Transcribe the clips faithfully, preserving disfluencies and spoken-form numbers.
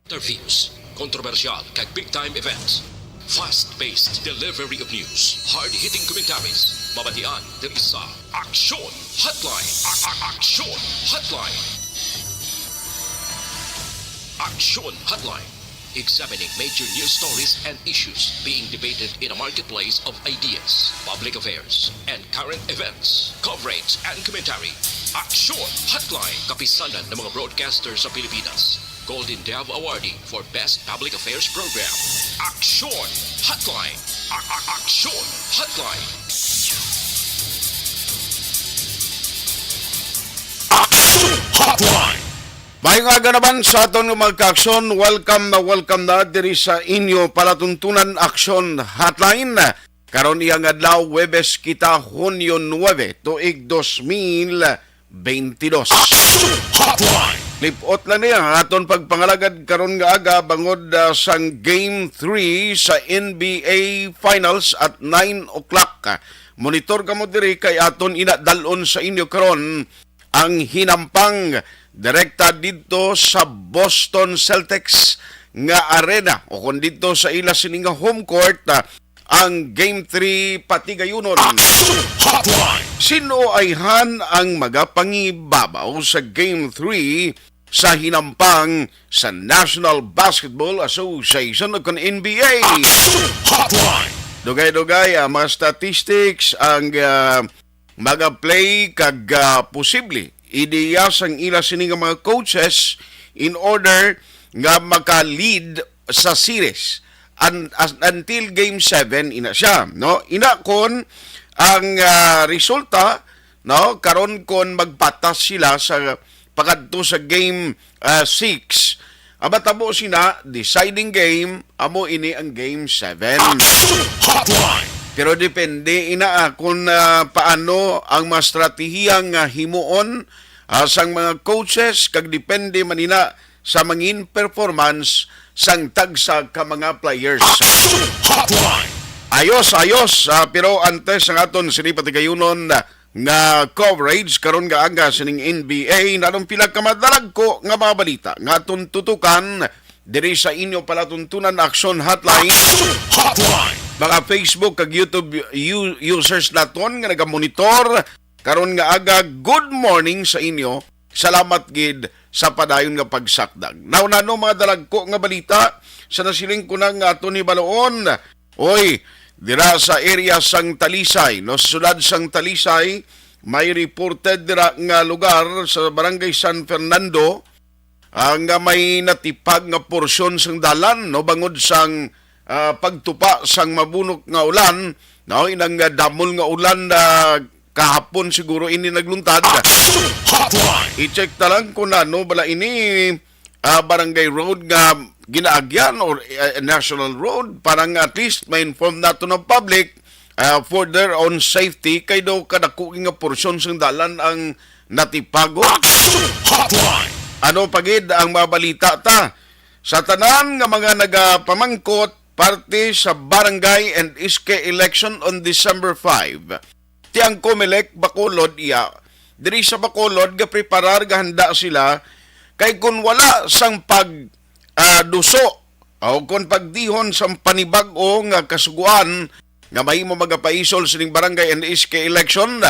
Interviews, kontrobersyal kag big time events. Fast-paced delivery of news. Hard-hitting commentaries. Mabatian diri sa Aksyon Hotline. A- a- Aksyon Hotline. Aksyon Hotline. Examining major news stories and issues being debated in a marketplace of ideas, public affairs, and current events. Coverage and commentary. Aksyon Hotline. Kapisanan ng mga broadcaster sa Pilipinas. Golden Dove Awardee for Best Public Affairs Program. Aksyon Hotline. A- a- Aksyon Hotline. Aksyon Hotline. Maayong aga naman sa aton nga mga ka-aksyon. Welcome na welcome na diri sa inyo palatuntunan Aksyon Hotline. Karon iya nga adlaw, Huwebes kita, Hunyo nuebe, tuig dos mil beintidos. Aksyon Hotline. Lipot lang niya ang aton pagpangalagad karon nga aga bangod, ah, sang Game three sa N B A Finals at nine o'clock. Monitor kamo diri kay aton inadalon sa inyo karon ang hinampang direkta didto sa Boston Celtics nga arena o kon didto sa ila sini nga home court, ah, ang Game three patigayunon. Aksyon Hotline. Sino ayhan ang magapangibabaw sa Game three sa hinampang sa National Basketball Association o kon N B A? Aksyon Hotline. Dugay-dugay, ah, mga statistics ang, ah, mag-play kag, ah, posible ideya sang ila sini nga mga coaches in order nga maka-lead sa series. Un-, as-, until Game seven, ina siya, no? Ina kon ang, ah, resulta, no, karon kon magpatas sila sa pakadto sa Game, ah, six, ang matabo sina deciding game, amo ini ang Game seven. Aksyon Hotline. Pero depende ina, ah, kung, ah, paano ang mga estratehiya nga himuon, ah, sang mga coaches, kag depende man ina sa mangin performance sang tagsa ka mga players. Aksyon Hotline. Ayos, ayos, ah, pero antes ang aton sini patigayunon, ah, nga coverage karon nga aga sining N B A, naanong pila ka madalagko nga mga balita nga aton tutukan diri sa inyo palatuntunan Aksyon Hotline. Aksyon Hotline. Mga Facebook kag YouTube u-, users naton nga nagamonitor karon nga aga, good morning sa inyo. Salamat gid sa padayon nga pagsakdag. Now, nano mga dalagko nga balita sa nasiling ko na nga aton hibaluon. Oy, dira sa area sang Talisay, no, sa siyudad sang Talisay, may reported dira nga lugar sa Barangay San Fernando, ah, nga may natipag nga porsyon sang dalan, no, bangod sang, ah, pagtupa sang mabunok nga ulan, no, inang, ah, damol nga ulan na kahapon siguro ini nagluntad. Aksyon Hotline. I-check ta lang kung ano bala ini, ah, barangay road nga ginaagyan or, ah, national road para nga at least ma-inform nato ng public, ah, for their own safety kay daw kadako nga porsyon sang dalan ang natipago. Aksyon Hotline. Ano pa gid ang mga balita ta? Sa tanan nga mga nagapamangkot parte sa barangay and S K election on December five, ti ang Comelec Bacolod iya, diri sa Bacolod gapreparar, gahanda sila kay kun wala sang pag, ah, duso o kon pagdihon sang panibag-o nga kasugoan nga mahimo magapaisol sining barangay and S K election,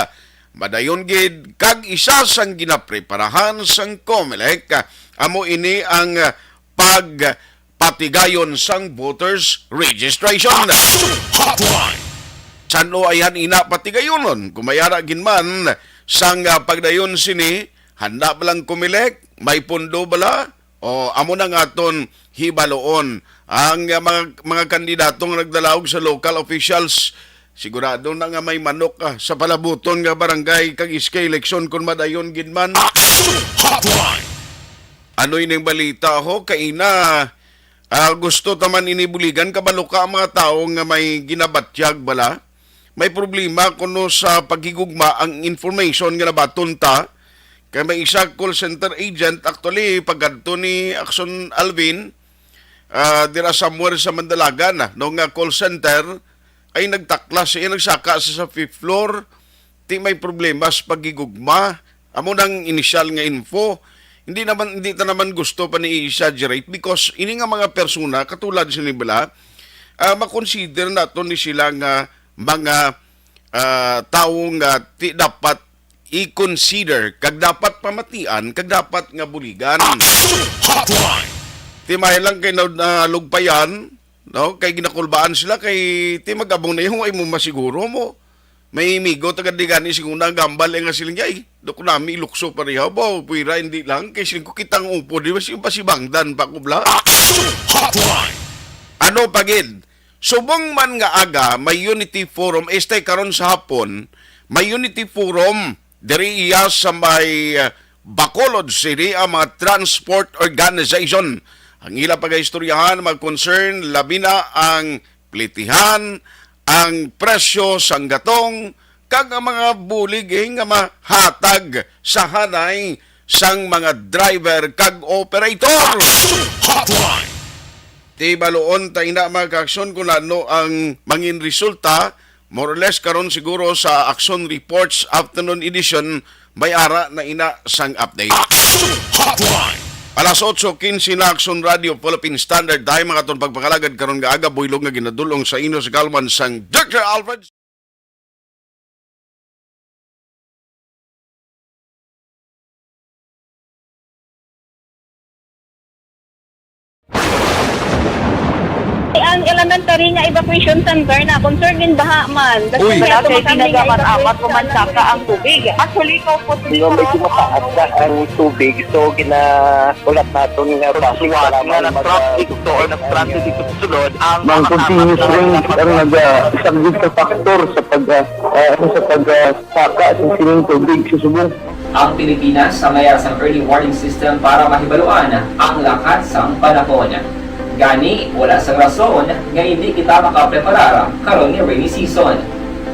madayon gid kag isa sang ginapreparahan sang Comelec, amo ini ang pagpatigayon sang voters registration. Aksyon Hotline. San-o ayhan ina patigayonon? Kung may ara gid man sang, ah, pagdayon sini, handa ba lang Comelec? May pondo bala? O, amo na nga aton hibaluon ang, ah, mga, mga kandidato nga nagdalaog sa local officials. Sigurado na nga may manok, ah, sa palabuton nga barangay kag S K election kung madayon gid man. Aksyon Hotline. Ano ining balita ho? Kaina, ah, gusto ta man ini buligan, kabalo ka ang mga tawo nga may ginabatyag bala. May problema kuno sa paghigugma ang information nga nabaton ta. Kay may isa call center agent, actually, pagkadto ni Aksyon Alvin, ah, dira somewhere sa Mandalagan, ah, no, nga call center, ay nagtaklas siya, nagsaka sa, sa fifth floor, ti may problema sa paghigugma. Amo nang inisyal nga info. Hindi naman, hindi ta naman gusto pa ni i-exaggerate, because ini nga mga persona, katulad sini bala, ah, makonsider naton ni sila nga mga, ah, tawo nga ti dapat i-consider, kag dapat pamatian, kag dapat nga buligan. Action Hotline! Ti may lang kay na, nalugpayan, no? Kay ginakulbaan sila, kay ti mag-abong na yung ay mo masiguro mo. May migo taga di gani siguro na gambal, eh, nga siling, "Ay, dako nami ilukso pareha ba? Pwera, hindi lang." Kay siling ko, "Kitang upo, di ba, si, pa si Bangdan pa ko bla?" Action Hotline! Ano pa gid? Subong man nga aga, may Unity Forum, este karon sa hapon, may Unity Forum diri iya sa may, uh, Bacolod City ang mga transport organization. Ang ila pagaistoryahan, mga concern, labi na ang plitihan, ang presyo sang gatong, kag ang mga bulig, eh, nga mahatag sa hanay sang mga driver kag operator. Action Hotline! Ti baluon ta ina, mga kaaksyon, kung ano ang mangin resulta, more or less, karon siguro sa Action Reports Afternoon Edition, may ara na ina sang update. Action Hotline! Alas otso quince na, Action Radio Philippine Standard Time, ang aton pagpangalagad karon nga aga, buylog nga ginadulong sa inyo sa kalman sang Doctor Alfred. Ang elementary nga evacuation center na concern din baha man. Uy. Wala kay tinaga man, apat ko man saka ang tubig. Actually, kaupos. Di ba, medyo mataas na ang tubig, so gina- Ulat naton nga basi nga nag-traffic to or nag-transit dito sa sulod ang mga continuous rain ang nag-, ah, isa gid ka factor sa pag, ah, ah, ano, sa pag, ah, saka sa sining tubig sa Subo. Ang Pilipinas sa mayar sang early warning system para mahibaluan ang lakat sang panahon. Gani, wala sang rason nga hindi kita makapreparar karon nga rainy season.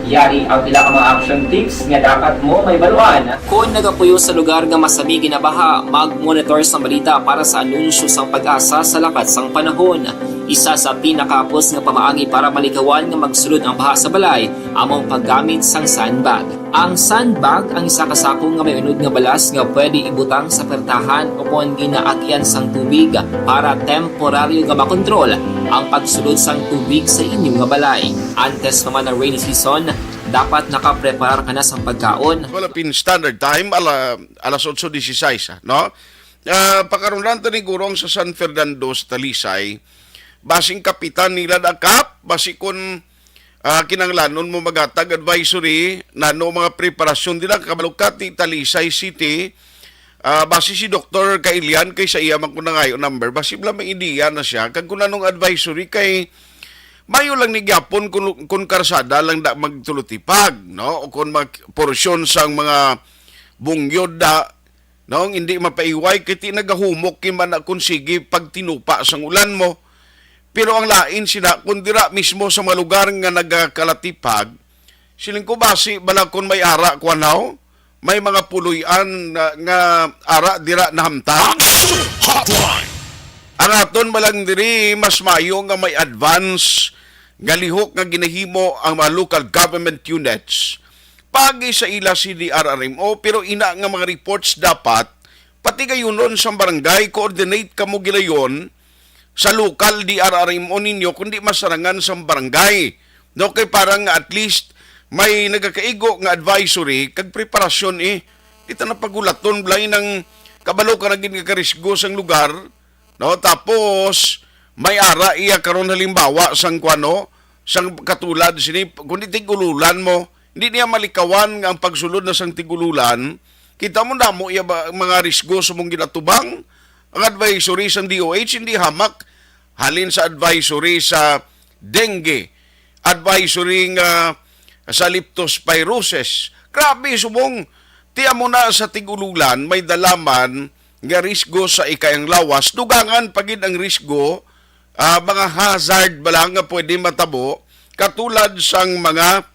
Yari ang pila ka mga action tips nga dapat mo mahibaluan. Kon nagapuyo sa lugar nga masami ginabaha, mag-monitor sang balita para sa anunsyo sang PAGASA sa lakat sang panahon. Isa sa pinakahapos nga pamaagi para malikawan nga magsulod ang baha sa balay amo ang paggamit sang sandbag. Ang sandbag ang isa ka sako nga may unod nga balas nga pwede ibutang sa pertahan ukon ginaagyan sang tubig para temporaryo nga makontrol ang pagsulod sang tubig sa inyo nga balay. Antes pa man ang rainy season, dapat nakapreparar ka na sang pagkaon. Philippine Standard Time, ala-, alas otso dieciséis, ah, no? Ah, pakaron lang tani gurong sa San Fernando sa Talisay, basing kapitan nila na kap, basi kun, ah, kinahanglanon mo maghatag advisory, nano mga preparasyon dila, kabalo ka ti Talisay City, ah, basi si Doktor Kailian kay sa iya man ko nangayo number, basi bala may ideya na siya, kag kung anong advisory kay mayo lang ni gyapon kun, kun karsada lang da magtulutipag, no? O kun mag porsyon sang mga bungyod da, no? Hindi mapaiway kay ti nagahumok gid man na kun sige pagtinupa sang ulan mo. Pero ang lain sina kun dira mismo sa mga lugar nga nagakalatipag, siling ko basi bala kun may ara kuan haw, may mga puloy-an nga, nga ara dira nahamtang. Action Hotline! Ang aton man lang diri, mas maayo nga may advance nga lihok nga ginahimo ang mga local government units. Paagi sa ila C D R R M O, pero ina nga mga reports dapat, pati gayunon sa barangay, coordinate kamo gilayon sa local D R R M O ninyo, kundi masarangan sa barangay. No, kay para nga at least may nagakaigo nga advisory kag preparasyon, eh. Di ta na pagulaton, balay nang kabalo ka na gid nga karisgo sang lugar, no? Tapos, may ara iya karon halimbawa sang kuano, sang katulad sini, kundi tig-ululan mo, hindi niya malikawan nga ang pagsulod na sang tig-ululan, kita mo na mo iya ba, mga risgo sa mong ginatubang, ang advisory sang D O H hindi hamak halin sa advisory sa dengue, advisory nga sa leptospirosis. Grabe, subong, ti amo na sa tig-ululan, may dalaman nga risgo sa ikayang lawas. Dugangan pa gid ang risgo, ah, mga hazard bala nga pwede matabo, katulad sang mga,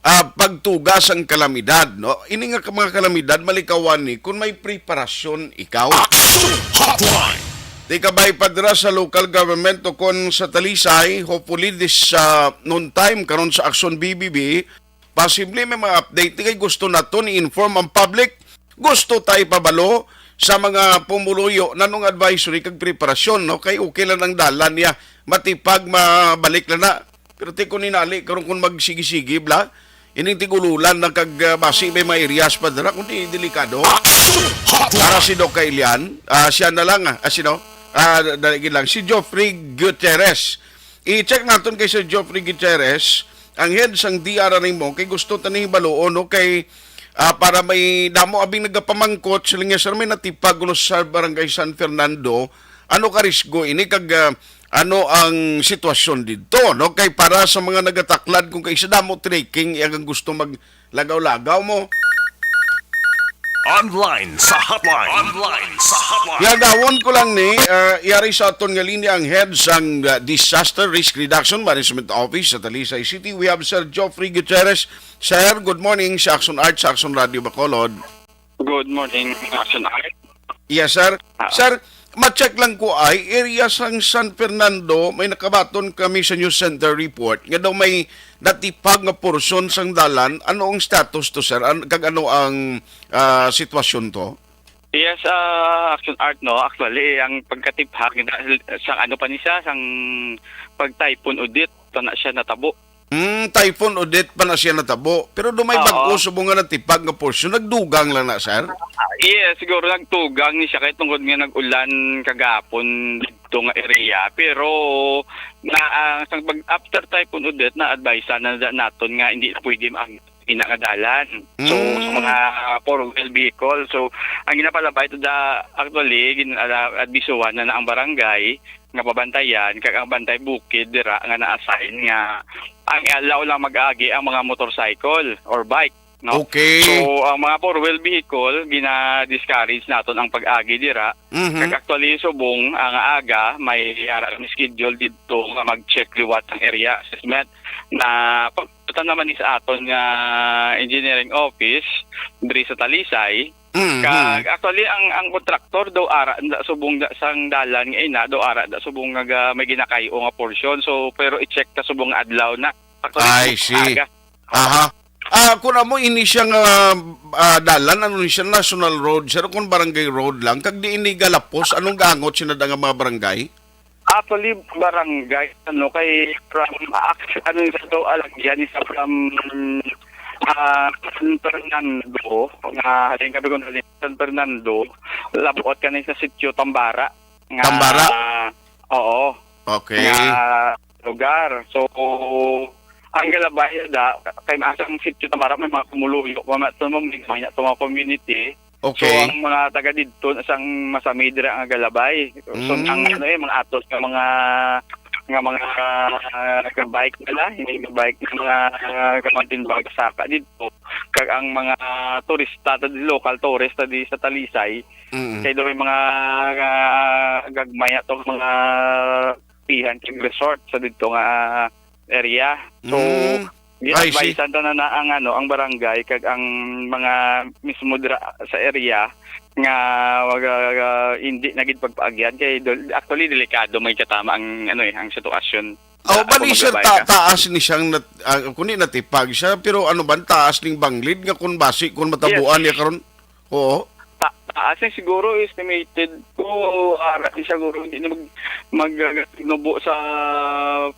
ah, pagtuga sang kalamidad, no? Ini nga ka-, mga kalamidad, malikawan ni kung may preparasyon ikaw. Action Hotline! Di kabay pa dira sa local government o kon sa Talisay, hopefully this, ah, noon time, karon sa Action B B B, posible may mga update. Di kay gusto nato ni-inform ang public. Gusto tayo pabalo sa mga pumuluyo, nanong advisory kag preparasyon, no? Kay okay lang ang dalan niya, matipag, mabalik lang na. Pero ti kung ninali, karon kung magsigi-sige, bla, ining tigululan na kag, ah, basi may mga areas pa dira, kundi delikado. Para si Doc Kailian, ah, siya na lang, ah, ah, sino? Ah, dali lang, si Geoffrey Gutierrez. I-check naton kay Sir Geoffrey Gutierrez, ang head sang D R R mo, kay gusto ta ni hibaluon, no? Kay, ah, para may damo abing nagapamangkot, sila nga, "Sir, may natipag kuno sa Barangay San Fernando, ano ka risgo ini kag, ah, ano ang sitwasyon didto, no?" Kay para sa mga nagataklad, kung kay sa damo trekking, ang gusto maglagaw-lagaw mo. Online sa hotline. Online sa hotline. Yagawon ko lang ni, ah, yari sa aton nga linya ang head sang, ah, Disaster Risk Reduction Management Office sa Talisay City. We have Sir Geoffrey Gutierrez. Sir, good morning sa Action Art, sa Action Radio Bacolod. Good morning, Action Art. Yes, sir. Ah. Sir, ma-check lang ko ay, area sang San Fernando, may nakabaton kami sa News Center report nga daw may natipag nga porsyon sang dalan. Ano ang status to, sir? An-, kag ano ang, ah, sitwasyon to? Yes, ah, Action Art, no? Actually, ang pagkatipag na, sang ano pa ni siya, sang pag-Typhoon Odette, ta na siya natabo. Hmm, Typhoon Odette pa na siya natabo. Pero do may Oo. bag-o subong nga natipag nga porsyon, nagdugang lang na, sir? Ah, yes, siguro nagdugang ni siya kay tungod nga nag-ulan kagapon dito nga area. Pero na, ah, sang pag, after Typhoon Odette, na-advise na, na naton nga hindi na pwede ang ina nga dalan. So, sa Mm. mga four-wheel vehicle. So, ang ginapalabay to da, actually, gin-, ah, adbisuhan na, na ang barangay nga pabantayan, kag ang bantay bukid dira nga na-assign nga ang allow lang mag-agi ang mga motorcycle or bike, no? Okay. So, ang mga four-wheel vehicle, gina-discourage naton ang pag-agi dira. Mhm. Kag actually, subong ang aga, may ara kami schedule didto nga mag-check liwat ang area assessment na pagpunta naman ni sa aton nga engineering office diri sa Talisay. Mhm. Kag actually, ang, ang kontraktor daw ara da subong da sang dalan nga ina, daw ara da subong nga ga-, may ginakayo nga portion. So, pero i-check ka subong nga adlaw na. Actually, I see. Aga. Aha. Ah, kung amo ini siya nga, ah, dalan, ano ni siya, national road, sir, kung barangay road lang, kag di ini galapos, anong gaangot sina da nga mga barangay? Actually, barangay, ano, kay from, act-, ano, sa to, alagyan, isa from, ah, San Fernando, nga, halin kami kung halin, San Fernando, labuot ka na sa Sitio Tambara, nga, Tambara? Oo. Okay. Nga lugar. So, ang galabay da, kay asang Sitio Tambara, may mga pumuluyo, mga, mga, mga community. So, okay. Ang mga taga didto, sang masamid ra nga galabay. So, mm, ang ano eh, mga atos nga mga, nga mga, ah, bike nila, hindi nga bike nga mga, ah, mountain bike saka didto. Kag ang mga turista, ta di, local tourist ta di sa Talisay, mm, kay doon may mga, ah, gagmay ato mga pihan kag resort sa didto nga area. So, mm, I see. Gi-advisean ta na, na ang, ano, ang barangay kag ang mga mismo dira sa area nga wag, ah, hindi na gid pagpaagyan kay dol-, actually delikado may katama ang, ano, eh, ang sitwasyon. Oh, sa bali, sir, maglabay ta-, ka. Taas ni siyang nat-, ah, kundi natipag siya, pero ano ba, taas ning banglid nga kung basi, kung matabuan, yes, niya karon? Oo. Ta-, taas ni siguro, estimated ko, ara ni siguro, hindi na mag-, mag-, magnubo sa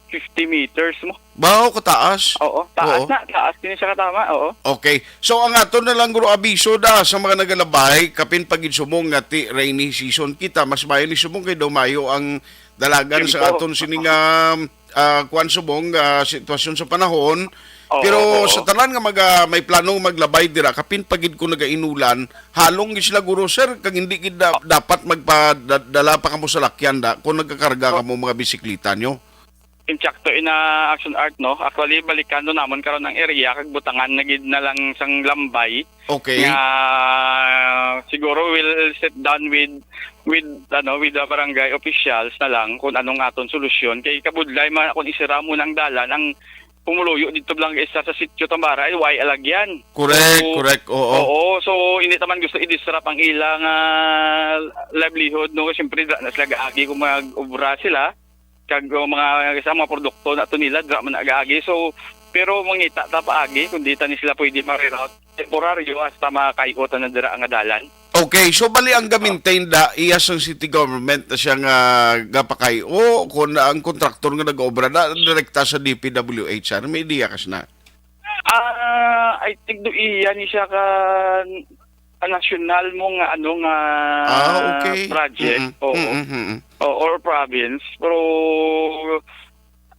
fifty meters mo. Baho kataas? Oo, taas. Oo. Na, taas din siya katama, oo. Okay. So, ang ato na lang, guro, abiso da sa mga nagalabay, kapin pagidsumong nga ti rainy season kita, mas maayo ni sumong kay daw maayo ang dalagan sa, tiyempo, aton sining, ah, ah, kuwan, subong, ah, sitwasyon sa panahon. Oo, pero oo, sa tanan nga maga-, may planong maglabay dira, kapin pa gid ko nagainulan, halong gid sila, guro, sir, kag hindi gid da-, dapat magpadala pa kamo sa lakyan da kung nagkakarga, oh, kamo mga bisikleta nyo. Insakto ina, Action Art, no? Actually, balikan do namon karon ang area kag butangan na gid na lang sang lambay. Okay. Nga siguro we'll sit down with, with, ano, with the barangay officials na lang kung anong aton solusyon. Kay kabudlay man kung isira mo ang dalan, ang pumuluyo dito lang isa sa Sitio Tambara ay way alagyan. Correct, so, correct. Oo. Oo, so hindi naman gusto i-disrupt ang ilang, ah, livelihood, no? Siyempre, da-, na sila gaagi kung mag-obra sila. Kag, oh, mga, sa mga produkto na to nila, dira man nagaagi. So, pero mangita ta paagi kung di ta ni sila pwede ma-reroute temporaryo hasta makaiot na dira nga dalan. Okay, so bali ang ga-maintain da, iya sang city government na siya nga gapakay-o, kung ang kontraktor nga nag-obra na direkta sa D P W H, ano, may idea ka na? Ah, I think do iya ni siya ka, ka nasyonal mo nga ano nga Ah, okay. project. Mm-mm. Oo. Mm-mm, mm-mm. O, or province. Pero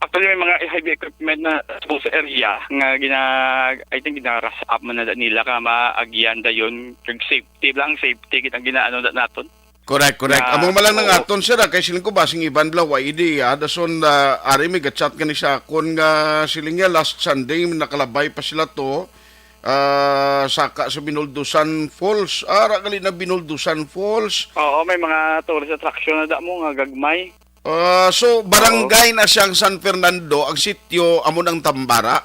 actually, may mga heavy equipment na sa area nga gina-, I think gina-rush up man na nila ka maagyan dayon kag safety lang, safety kitang ginaano na naton. Correct, correct. Nga, Amo man lang nang oo. aton, sir, ah, kay siling ko ba, sing iban bla, wa idi, ah, dason, ah, ari may gachat gani sa akon nga siling niya last Sunday, nakalabay pa sila to, ah, saka sa Binuldusan Falls. Ah, ra gali na Binuldusan Falls. Oo, may mga tourist attraction na da mo nga gagmay. Ah, so, Oo. barangay na siyang San Fernando, ang sityo, amo ng Tambara?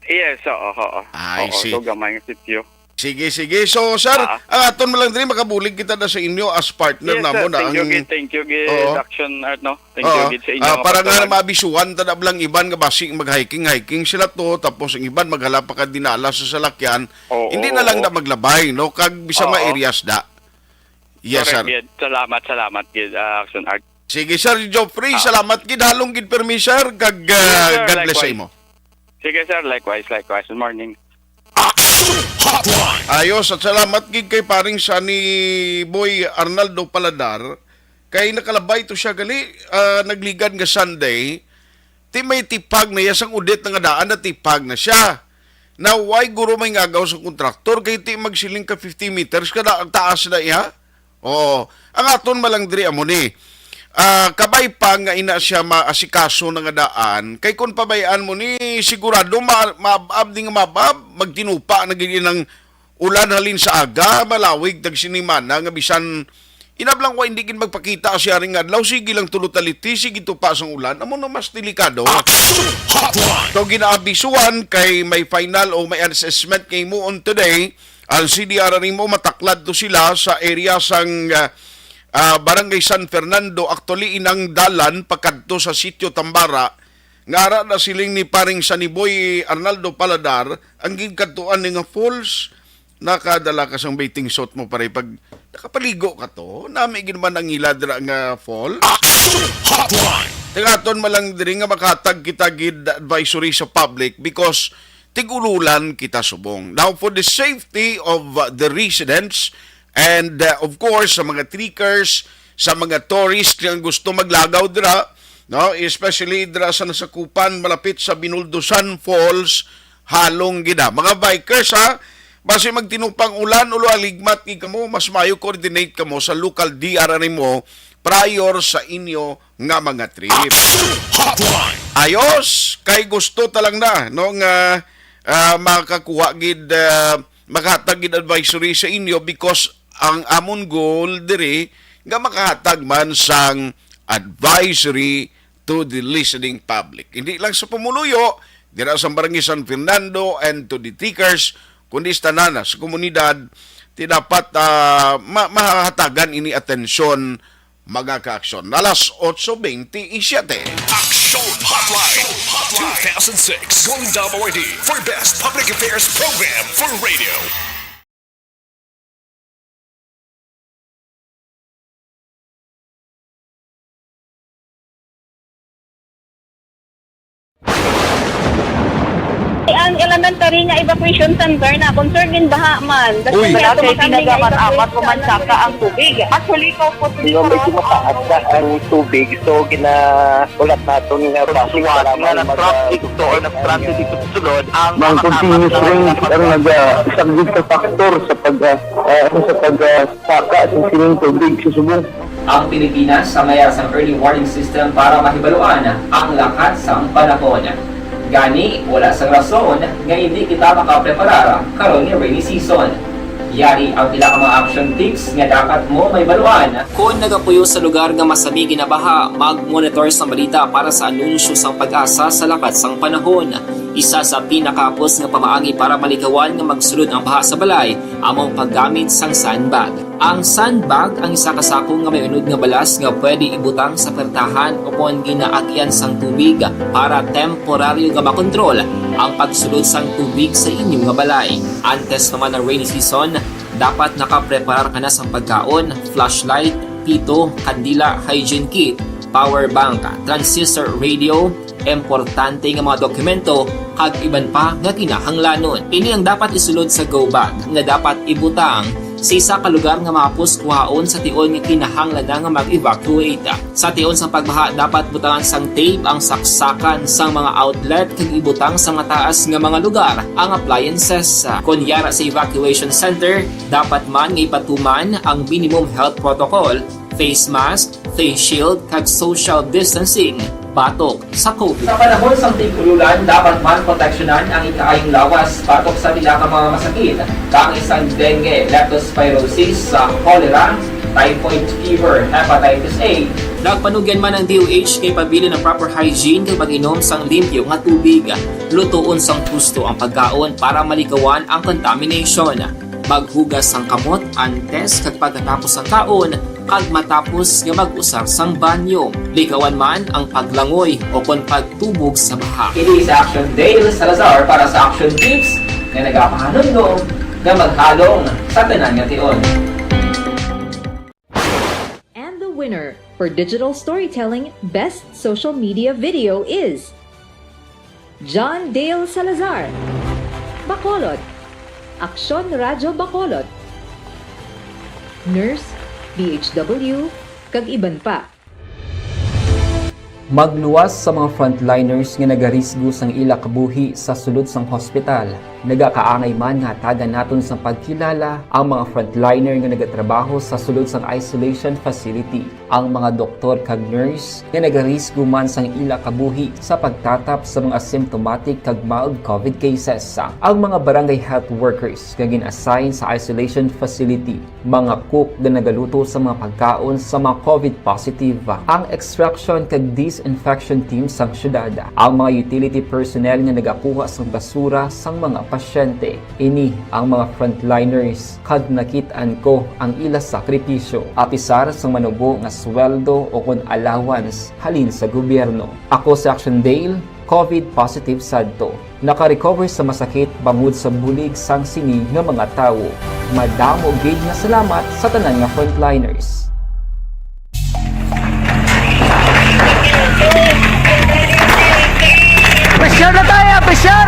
Yes, oo, oo. I Oo, see. so gamay nga sityo. Sige, sige. So, sir, Ah. ang aton man lang diri, makabulig kita na sa inyo as partner Yes, sir. namon, na Thank you, ang gid. Thank you, gid, Oo. Action Art, no? Thank you, Oo. gid, sa inyo Ah, nga para nga pagtawag. mabisuhan ta na blang iban nga basi mag-hiking-hiking sila to, tapos ang iban maghala pa ka dinala sa salakyan, Oo, hindi na lang oo. na maglabay, no? Kag bisang Oo. ma-areas da. Yes, Correct, sir. gid. Salamat, salamat, gid, ah, Action Art. Sige, Sir Geoffrey, Ah. salamat gid, halong gid permi, sir, kag, Yes, ah, sir, God bless sa likewise. imo. Sige, sir, likewise, likewise. Good morning. Action Hotline. Ayos, at salamat gid kay paring Sunny Boy Arnaldo Paladar, kay nakalabay to siya gali, ah, nagligad nga Sunday, ti may tipag na iya sang udit na nga daan, natipag na siya. Na way guro may ngagaw sa kontraktor, kay ti magsiling ka fifty meters kada ang taas na iya. Oo. Ang aton malang diri amo ni. Ah, kabay pa nga ina siya maasikaso na nga daan, kay kun pabayaan mo ni, sigurado ma-, maab-ab ni nga maab-ab, magtinupa na gid ang ulan halin sa aga, malawig tag sinimana nga bisan inablang wa hindi gid magpakita siya ring adlaw, sige lang tulo taliti, sige tupa sang ulan, amo na mas delikado. Action Hotline. So, ginaabisuhan kay may final o may assessment kay mo on today, ang C D R R mo, mataklad to sila sa area sang, ah, ah, Barangay San Fernando. Actually, inang dalan pakadto sa Sitio Tambara, nga ara na siling ni paring Saniboy Arnaldo Paladar, ang ginkadtuan ni nga falls, nakadala ka sang bathing suit mo, pare, pag nakapaligo ka to, nami gid man ang ila dira nga falls. Action Hotline. Tingaton man lang diri nga makatag kita gid advisory sa public because tig-ululan kita subong. Now, for the safety of, uh, the residents and, uh, of course, sa mga trekkers, sa mga tourists nga gusto maglagaw dira, no, especially dira sa nasakupan malapit sa Binuldusan Falls, halong gid, ha. Mga bikers, ha, basi magtinupang ulan o aligmat gid kamo, mas maayo coordinate kamo sa local D R R mo prior sa inyo nga mga trip. Action Hotline. Ayos, kay gusto ta lang na, no, nga, ah, makakuha gid, ah, makahatag gid advisory sa inyo because ang amon goal diri nga makahatag man sang advisory to the listening public. Hindi lang sa pumuluyo, dira sa Barangay San Fernando and to the trekkers, kundi sa tanan sa komunidad, ti dapat, ah, ma-, mahatagan ini atensyon, mga kaaksyon. Alas otso bente y siete. Action Hotline two thousand six Golden Dome Awardee for Best Public Affairs Program for Radio. Ang elementary nga evacuation center na concern gid baha man. Uy. Wala kay tinaga man amat ko man saka ang tubig. Actually, ko po. Di ba, medyo mataas na ang tubig, so ginahulat naton nga basi nga nag-transit to or nag-transit dito sa sulod ang mga continuous rain ang naga-, isa gid ka factor sa pag, ah, ah, sa pag, ah, saka sa sining tubig sa subong. Ang Pilipinas sa mayar sang early warning system para mahibaluan ang lakat sang panahon. Gani, wala sang rason nga hindi kita makapreparar karon nga rainy season. Yari ang pila ka mga action tips nga dapat mo mahibaluan. Kon nagapuyo sa lugar nga masami ginabaha, mag-monitor sang balita para sa anunsyo sang PAGASA sa lakat sang panahon. Isa sa pinakahapos nga pamaagi para malikawan nga magsulod ang baha sa balay amo ang paggamit sang sandbag. Ang sandbag ang isa ka sako nga may unod nga balas nga pwede ibutang sa puwertahan ukon ginaagian sang tubig para temporaryo nga makontrol ang pagsulod sang tubig sa inyo nga balay. Antes pa man ang rainy season, Dapat nakapreparar ka na sang pagkaon, flashlight, pito, kandila, hygiene kit, power bank, transistor radio, importante nga mga dokumento, kag iban pa nga kinahanglanon. Ini ang dapat isulod sa go bag nga dapat ibutang sa isa ka lugar nga mahapos kuhaon sa tion nga kinahanglan na nga mag-evacuate. Sa tion sang pagbaha, dapat butangan sang tape ang saksakan sang mga outlet kag ibutang sa mataas nga mga lugar ang appliances. Kon yara sa evacuation center, dapat man nga ipatuman ang minimum health protocol, face mask, face shield, kag social distancing batok sa COVID. Sa panahon sang tig-ululan, dapat man proteksyonan ang ikaayong lawas batok sa pila ka mga masakit, kaangay sang dengue, leptospirosis, sa cholera, typhoid fever, hepatitis A. Nagpanugyan man ang D O H nga ipabilin ang proper hygiene kag mag-inom sang limpyo nga tubig. Lutoon sang husto ang pagkaon para malikawan ang contamination. Maghugas sang kamot antes kag pagkatapos sang kaon kag matapos nga mag-usar sang banyo. Likawan man ang paglangoy o kon pagtubog sa baha. Kini sa Action Dale Salazar para sa Action Tips nga nagapahanumdom nga maghalong sa tanan nga tion. And the winner for Digital Storytelling Best Social Media Video is John Dale Salazar, Bacolod, Aksyon Radyo Bacolod, Nurse, D H W, kag iban pa. Magluwas sa mga frontliners nga nagarisgo sang ila kabuhi sa sulod sang hospital. Nagakaangay man nga hatagan naton sang pagkilala ang mga frontliner nga nagatrabaho sa sulod sang isolation facility, ang mga doktor kag nurse nga nagarisgo man sang ila kabuhi sa pagtatap sa mga asymptomatic kag mild COVID cases, ang mga barangay health workers nga gin-assign sa isolation facility, mga cook nga nagaluto sa mga pagkaon sa mga COVID positive, ang extraction kag disinfection team sang syudad, ang mga utility personnel nga nagakuha sang basura sang mga pasyente. Ini ang mga frontliners kag nakit-an ko ang ila sakripisyo, apisar sang manubo nga sweldo o kon allowance halin sa gobyerno. Ako si Action Dale, COVID positive sadto. Naka-recover sa masakit bangod sa bulig sang sini nga mga tawo. Madamo gid nga salamat sa tanan nga frontliners. Pressure na tayo! Pressure!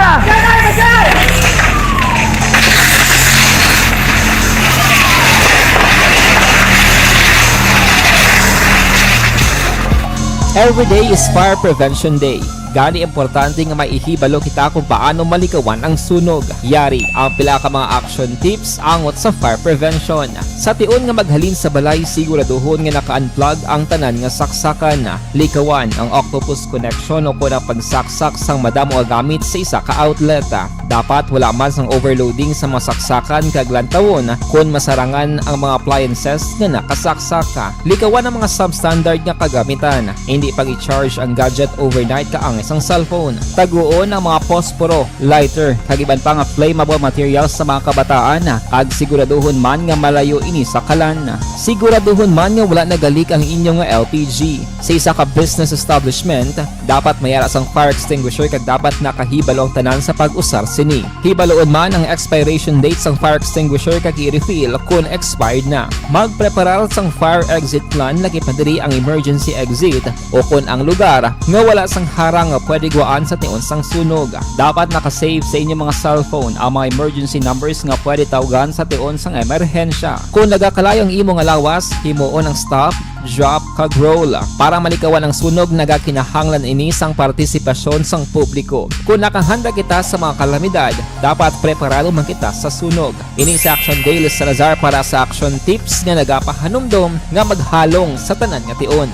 Every day is Fire Prevention Day. Gani importante nga may ihibalo kita kung paano malikawan ang sunog. Yari ang pila ka mga action tips angot sa fire prevention. Sa tion nga maghalin sa balay, siguraduhon nga naka-unplug ang tanan nga saksakan. Likawan ang octopus connection o kon ang pagsaksak sang madamo nga gamit sa isa ka outlet. Dapat wala man sang overloading sa mga saksakan kag lantawon kon masarangan ang mga appliances nga nakasaksak. Likawan ang mga substandard nga kagamitan. Indi pag-i-charge ang gadget overnight kaangay sang cellphone. Taguon ang mga posporo, lighter, kag iban pa nga flammable materials sa mga kabataan, kag siguraduhon man nga malayo ini sa kalan. Siguraduhon man nga wala nagalik ang inyo nga L P G. Sa isa ka business establishment, dapat may ara sang fire extinguisher kag dapat nakahibalo ang tanan sa pag-usar sini. Hibaluon man ang expiration date sang fire extinguisher kag i-refill kon expired na. Magpreparar sang fire exit plan, lakip na diri ang emergency exit o kon ang lugar nga wala sang harang nga pwede guwaan sa tion sang sunog. Dapat naka-save sa inyo mga cellphone ang mga emergency numbers nga pwede tawgan sa tion sang emerhensya. Kon nagakalayo ang imo nga lawas, himuon ang stop, drop, kag roll. Para malikawan ang sunog, nagakinahanglan ini sang partisipasyon sang publiko. Kon nakahanda kita sa mga kalamidad, dapat preparado man kita sa sunog. Ini si Action Dale Salazar para sa Action Tips nga nagapahanumdom nga maghalong sa tanan nga tion.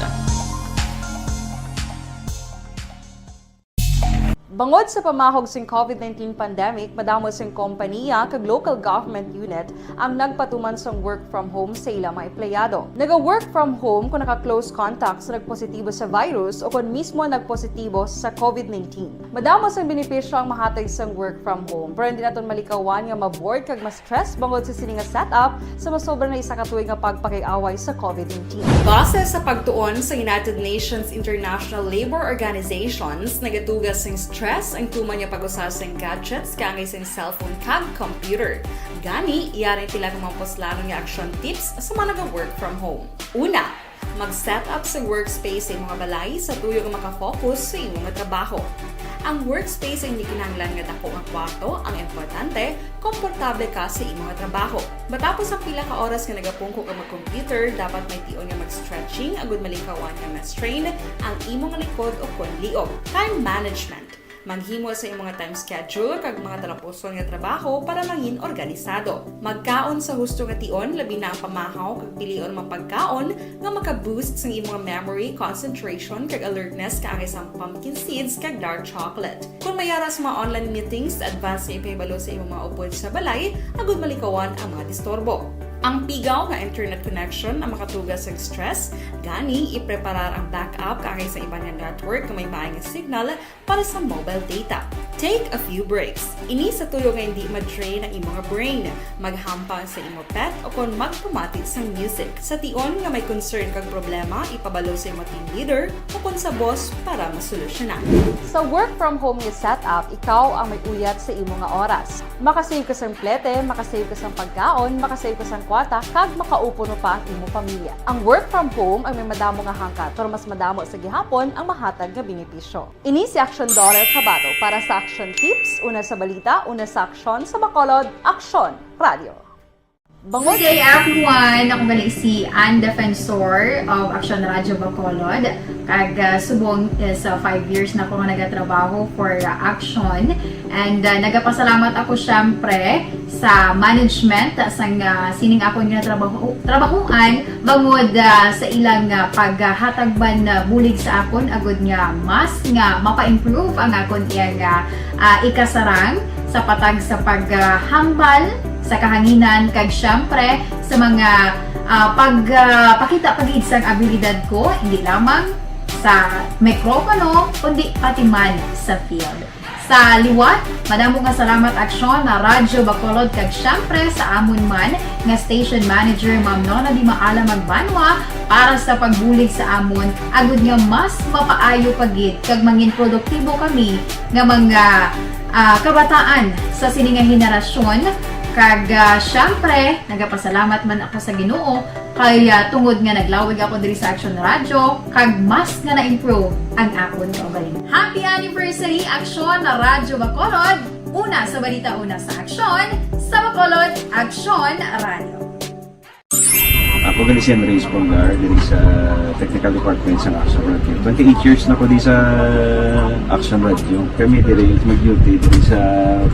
Bangod sa pamahog sing COVID nineteen pandemic, madamo sing kompaniya kag local government unit ang nagpatuman sang work from home sa ila mga empleyado. Naga-work from home kung naka-close contact sa nagpositibo sa virus o kung mismo nagpositibo sa COVID nineteen. Madamo sang benepisyo ang mahatag sang work from home, pero hindi naton malikawan nga ma-bored kag ma-stress bangod sa sini nga setup sa masobra na isa ka tuig nga pagpakig-away sa COVID nineteen. Base sa pagtuon sa United Nations International Labour Organizations, nagaduga sing stress stress ang tuman nga pag-usar sang gadgets kaangay sang cellphone kag computer. Gani, yari sila nga mga puslanon nga action tips sa mga naga-work from home. Una, mag-set up sa workspace sa imong balay sa tuyo nga makafocus sa imong trabaho. Ang workspace ay hindi kinahanglan nga dako nga kwarto ang importante, komportable ka sa imong trabaho. Matapos ang pila ka oras nga nagapungko ka mag-computer, dapat may tion nga mag-stretching agud malikawan nga ma-strain ang imong likod o kon liog. Time management. Maghimo sa imong time schedule kag mga talapuson nga trabaho para mangin organisado. Magkaon sa husto nga tion, labi na ang pamahaw kag pilion mga pagkaon nga maka-boost sang imong memory, concentration, kag alertness kaangay sang pumpkin seeds kag dark chocolate. Kon may ara sa mga online meetings, advance nga ipahibalo sa imong mga upod sa balay agud malikawan ang mga disturbo. Ang pigaw nga internet connection ang makatuga sang stress, gani ipreparar ang backup kaangay sa iban nga network nga may maay nga signal para sa mobile data. Take a few breaks. Ini sa tuyo nga hindi ma-drain ang imong brain. Maghampang sa imo pet o kon magpamati sang music. Sa tion nga may concern kag problema, ipabalo sa imo team leader o kon sa boss para masolusyonan. Sa work from home nga setup, ikaw ang may uyat sa imo nga oras. Makasave ka sang plete, makasave ka sang pagkaon, makasave ka sang kwarta, kag makaupod pa ang imo pamilya. Ang work from home ang may madamo nga hangkat, pero mas madamo sa gihapon ang mahatag nga benepisyo. Ini si Action Daughter Kabato para sa Action Tips, una sa balita, una sa aksyon, sa Bacolod, Aksyon Radio. Bangod Good day, everyone! Ako gali si Ann Defensor of Action Radio Bacolod. Kag, ah, subong, eh, sa five years na ako nga nagatrabaho for, ah, Action. And, ah, nagapasalamat ako, syempre, sa management sang, ah, sining akon nga trabaho, trabahuan, bangod, ah, sa ilang, ah, paghatag man, ah, bulig sa akon, agud nga mas nga mapa-improve ang akon iya nga, ah, ikasarang sa patag sa paghambal sa kahanginan, kag siyempre sa mga, ah, pag, ah, pakita pa gid sang abilidad ko, hindi lamang sa mikropono, kundi pati man sa field. Sa liwat, madamo nga salamat, Aksyon, na Radyo Bacolod, kag siyempre sa amon man nga station manager, Ma'am Nona Di Maala Magbanwa, para sa pagbulig sa amon, agud nga mas mapaayo pa gid kag mangin produktibo kami nga mga, ah, kabataan sa sini nga henerasyon. Kag, ah, siyempre, nagapasalamat man ako sa Ginoo kay, ah, tungod nga naglawig ako diri sa Aksyon Radyo, kag mas nga na-improve ang akon kaugalingon. Happy anniversary, Aksyon na Radyo Bacolod! Una sa balita, una sa aksyon, sa Bacolod, Aksyon Radyo. Ako gali si Henry Espolgar, diri sa Technical Department sa Aksyon Radyo. Twenty-eight years na ko di sa Aksyon Radyo. Kami diri mag-duty diri sa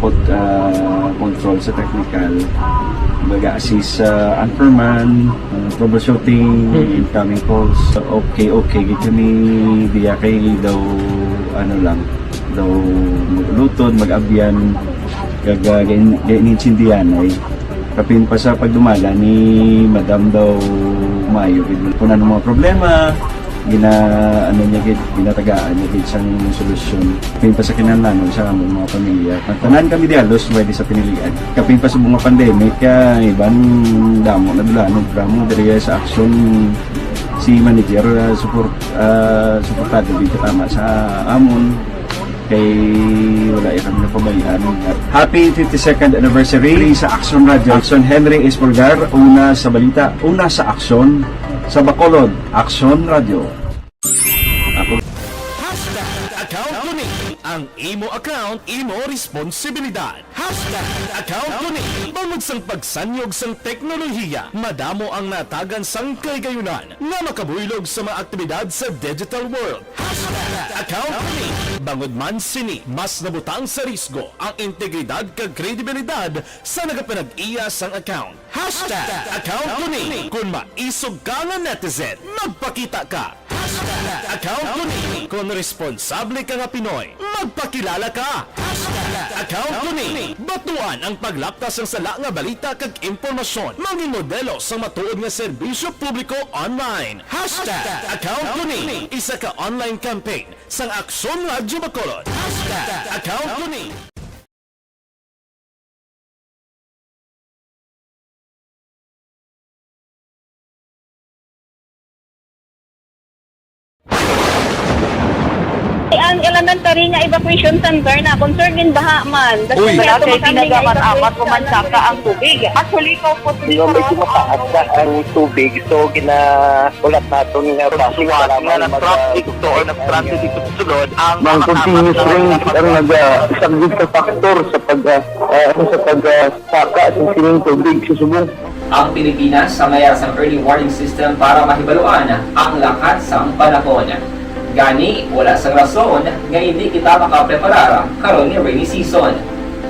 pot-, ah, control sa technical. Mag-assist sa anchorman, ah, troubleshooting, Mm. incoming calls. Okay, okay gid kami diya kay daw, ano lang, daw mag-ulutod, mag-abyan, kag, ah, gain-, gain-, gainintsindihan ay kapin pa sa pagdumala ni Madam daw maayo gid. Kung ano mga problema, gina-, ano niya gid, ginatagaan niya gid sang solusyon. Kapin pa sa kinahanglanon sa among mga pamilya. Tanan kami di halos pwede sa pinilian. Kapin pa sa mga pandemic, ah, iban damo na dula, no, drama diri sa aksyon si manager, ah, support, ah, suportado gid katama sa amon. Kay wala iya kami napabayaan. Happy fifty-second anniversary sa Aksyon Radyo. Aksyon Henry Espolgar, una sa balita, una sa aksyon, sa Bacolod, Aksyon Radyo. Ako. Hashtag account ko ni. Ang imo account, imo responsibilidad. Hashtag account ko ni. Bangod sang pagsanyog sang teknolohiya, madamo ang natagan sang kahigayunan nga makabuylog sa mga aktibidad sa digital world. Hashtag account ko ni. Bangod man sini, mas nabutang sa risgo ang integridad kag kredibilidad sa nagapanag-iya sang account. Hashtag account ko ni. Kung maisog ka nga netizen, magpakita ka. Hashtag account ko ni. Kung responsable ka nga Pinoy, magpakilala ka. Hashtag account ko ni. Batuan ang paglapkas sang sala nga balita kag impormasyon. Mangin modelo sang matuod nga serbisyo publiko online. Hashtag account ko ni. Isa ka online campaign sang Aksyon Radyo Bacolod. Hashtag account ko ni. Ay, Ang elementary nga evacuation center na concern din baha man. Uy. Wala kay tinaga man amat o mansaka ang tubig. Actually, ko po. Di ba, medyo mataas na ang tubig, so ginaulat naton nga basi nga nag-traffic to or nag-transit dito sa sulod ang mga continuous rain ang nagasaglit sa factor sa pag, ah, ah, sa pag, ah, saka sa sining tubig sa subong. Ang Pilipinas ang mayara sang early warning system para mahibaluan ang lakat sang panahon. Gani, wala sang rason nga hindi kita makapreparar karon nga rainy season.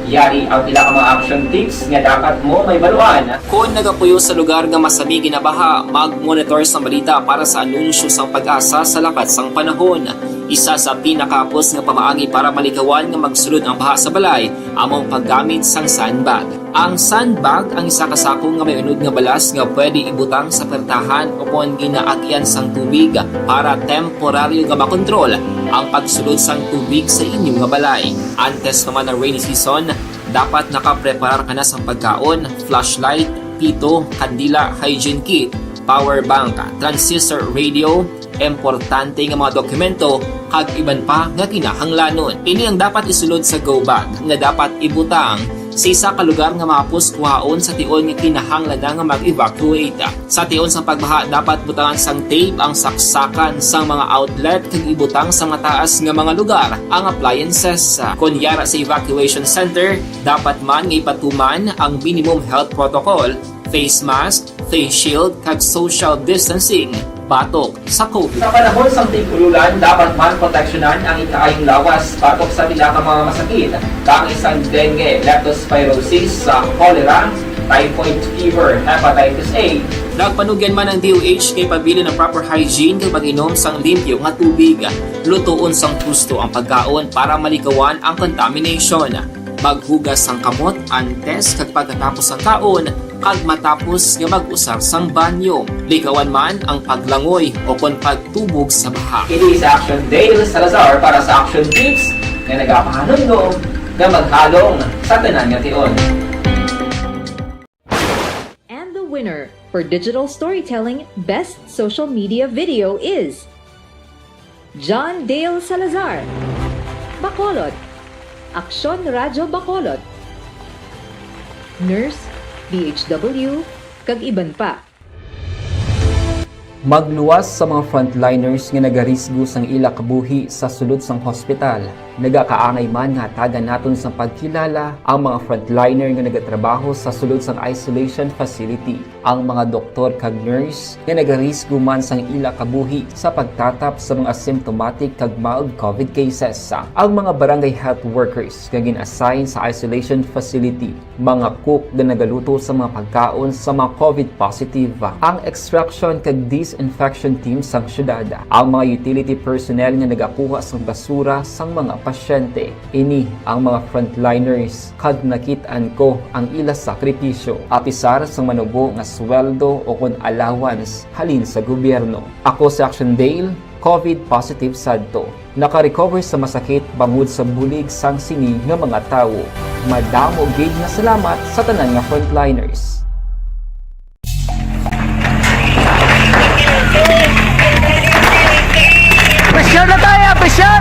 Yari ang pila ka mga action tips nga dapat mo mahibaluan. Kon nagapuyo sa lugar nga masami ginabaha, mag-monitor sa balita para sa anunsyo sang PAGASA sa lakat sang panahon. Isa sa pinakahapos nga pamaagi para malikawan nga magsulod ang baha sa balay amo ang paggamit sang sandbag. Ang sandbag ang isa ka sako nga may unod nga balas nga pwede ibutang sa pertahan o kon ginaagian sang tubig para temporaryo nga makontrol ang pagsulod sang tubig sa inyo nga balay. Antes pa man ang rainy season, dapat nakapreparar ka na sang pagkaon, flashlight, pito, kandila, hygiene kit, power bank, transistor radio, importante nga mga dokumento, kag iban pa nga kinahanglanon. Ini ang dapat isulod sa go bag nga dapat ibutang sa isa ka lugar nga mahapos kuhaon sa tion nga kinahanglan na nga mag-evacuate. Sa tion sang pagbaha, dapat butangan sang tape ang saksakan sang mga outlet kag ibutang sa mataas nga mga lugar ang appliances. Kon yara sa evacuation center, dapat man nga ipatuman ang minimum health protocol, face mask, face shield, kag social distancing batok sa COVID. Sa panahon sang tig-ululan, dapat man proteksyonan ang ikaayong lawas batok sa pila ka mga masakit, kaangay sang dengue, leptospirosis, sa cholera, typhoid fever, hepatitis A. Nagpanugyan man ang D O H nga ipabilin ang proper hygiene kag pag-inom sang limpyo nga tubig, lutoon sang husto ang pagkaon para malikawan ang contamination. Maghugas sang kamot antes kag pagkatapos sang kaon, kag matapos nga mag-usar sang banyo. Likawan man ang paglangoy o kon pagtubog sa baha. Kini si Action Dale Salazar para sa Action Tips nga nagapahanumdom nga maghalong sa tanan nga tion. And the winner for digital storytelling best social media video is John Dale Salazar, Bacolod, Aksyon Radyo Bacolod, Nurse, D H W, kag iban pa. Magluwas sa mga frontliners nga nagarisgo sang ila kabuhi sa sulod sang hospital. Nagakaangay man nga hatagan naton sang pagkilala ang mga frontliner nga nagatrabaho sa sulod sang isolation facility, ang mga doktor kag nurse nga nagarisgo man sang ila kabuhi sa pagtatap sa mga asymptomatic kag mild COVID cases, ang mga barangay health workers nga gin-assign sa isolation facility, mga cook nga nagaluto sa mga pagkaon sa mga COVID positive, ang extraction kag disinfection team sang syudad, ang mga utility personnel nga nagakuha sang basura sang mga pasyente. Ini ang mga frontliners, kag nakit-an ko ang ila sakripisyo, apisar sang manubo nga sweldo o kon allowance halin sa gobyerno. Ako si Action Dale, COVID positive sadto. Naka-recover sa masakit bangod sa bulig sang sini nga mga tawo. Madamo gid nga salamat sa tanan nga frontliners. Pressure na tayo! Pressure!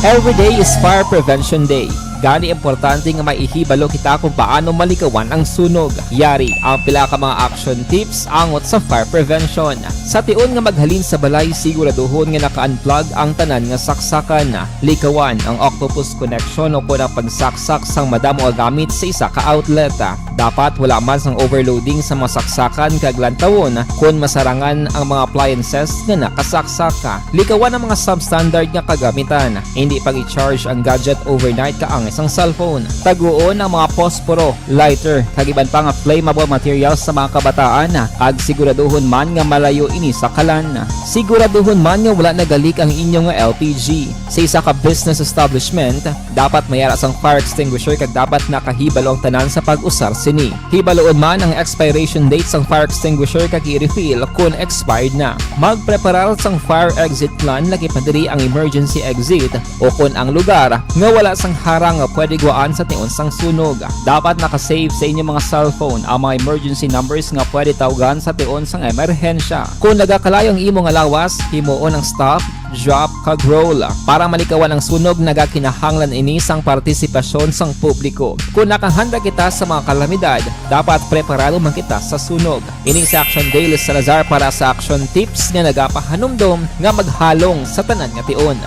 Every day is Fire Prevention Day. Gani, importante nga maihibalo kita kung paano malikawan ang sunog. Yari ang pila ka mga action tips angot sa fire prevention. Sa tion nga maghalin sa balay, siguraduhon nga naka-unplug ang tanan nga saksakan. Likawan ang octopus connection o kon ang pagsaksak sang madamo nga gamit sa isa ka outlet. Dapat wala man sang overloading sa mga saksakan kag lantawon kon masarangan ang mga appliances nga nakasaksak. Likawan ang mga substandard nga kagamitan. Indi pag-i-charge ang gadget overnight kaangay sang cellphone. Taguon ang mga posporo, lighter, kag iban pa nga flammable materials sa mga kabataan, kag siguraduhon man nga malayo ini sa kalan. Siguraduhon man nga wala naga-leak ang inyo nga L P G. Sa isa ka business establishment, dapat may ara sang fire extinguisher kag dapat nakahibalo ang tanan sa pag-usar sini. Hibaluon man ang expiration date sang fire extinguisher kag i-refill kon expired na. Magpreparar sang fire exit plan, lakip na diri ang emergency exit o kon ang lugar nga wala sang harang nga pwede gwaan sa tion sang sunog. Dapat naka-save sa inyo mga cellphone ang mga emergency numbers nga pwede tawgan sa tion sang emerhensya. Kung nagakalayo ang imo nga lawas, himuon ang stop, drop, kag roll. Para malikawan ang sunog, nagakinahanglan ini sang partisipasyon sang publiko. Kung nakahanda kita sa mga kalamidad, dapat preparado man kita sa sunog. Ini si Action Dale Salazar para sa Action Tips nga nagapahanumdom nga maghalong sa tanan nga tion.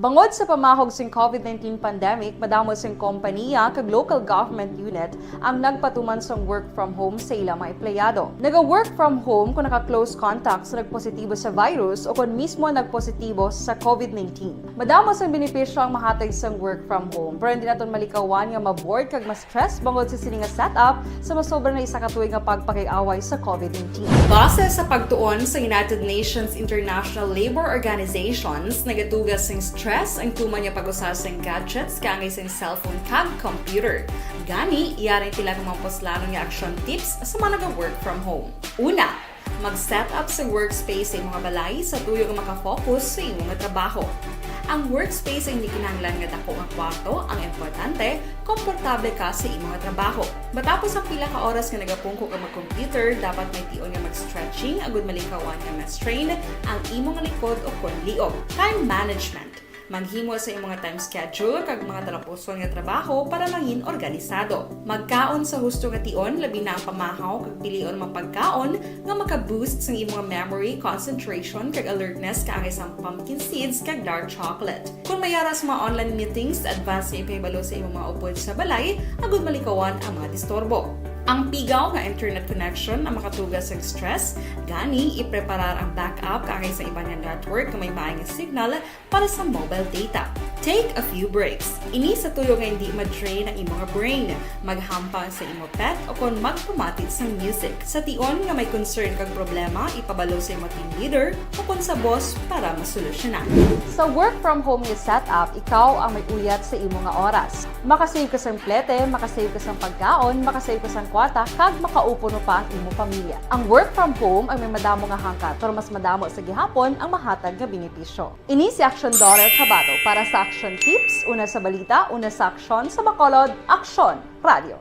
Bangod sa pamahog sing covid nineteen pandemic, madamo sing kompaniya kag local government unit ang nagpatuman sang work from home sa ila mga empleyado. Naga-work from home kung naka-close contact sa nagpositibo sa virus o kon mismo nagpositibo sa covid nineteen. Madamo sang benepisyo ang mahatag sang work from home, pero hindi naton malikawan nga ma-bored kag ma-stress bangod sa sini nga setup sa masobra na isa ka tuig nga pagpakig-away sa covid nineteen. Base sa pagtuon sa United Nations International Labour Organizations, nagatuga sing stress ang tuman nga pag-usa sing gadgets kaangay sing cellphone kag computer. Gani, yari sila nga mga puslanon nga action tips sa mga naga-work from home. Una, mag-set up sa workspace sa imong balay sa tuyo nga makafocus sa imong trabaho. Ang workspace ay hindi kinahanglan nga dako nga kwarto, ang importante, komportable ka sa imong trabaho. Matapos ang pila ka oras nga nagapungko ka mag-computer, dapat may tion nga mag-stretching agud malikawan nga ma-strain ang imong likod o kon liog. Time management. Maghimo sa imong time schedule kag mga talapuson nga trabaho para mangin organisado. Magkaon sa husto nga tion, labi na ang pamahaw kag pilion mga pagkaon nga maka-boost sang imong memory, concentration, kag alertness kaangay sang pumpkin seeds kag dark chocolate. Kung may ara sa mga online meetings, advance nga ipahibalo sa imong mga upod sa balay agud malikawan ang mga disturbo. Ang pigaw nga internet connection ang makatuga sa stress, gani ipreparar ang backup kaangay sa iban nga network nga may maay nga signal para sa mobile data. Take a few breaks. Ini sa tuyo nga hindi ma-drain ang imo nga brain. Maghampang sa imo pet o kon magpamati sang music. Sa tion nga may concern kag problema, ipabalo sa imo team leader o kon sa boss para masolusyonan. Sa work from home nga setup, ikaw ang may uyat sa imo nga oras. Makasave ka sang plete, makasave ka sang pagkaon, makasave ka sang kwarta, kag makaupo pa ang imo pamilya. Ang work from home ang may madamo nga hangkat, pero mas madamo sa gihapon ang mahatag nga benepisyo. Ini si Action Daughter Kabato para sa Action Tips, una sa balita, una sa aksyon, sa Bacolod, Aksyon Radio.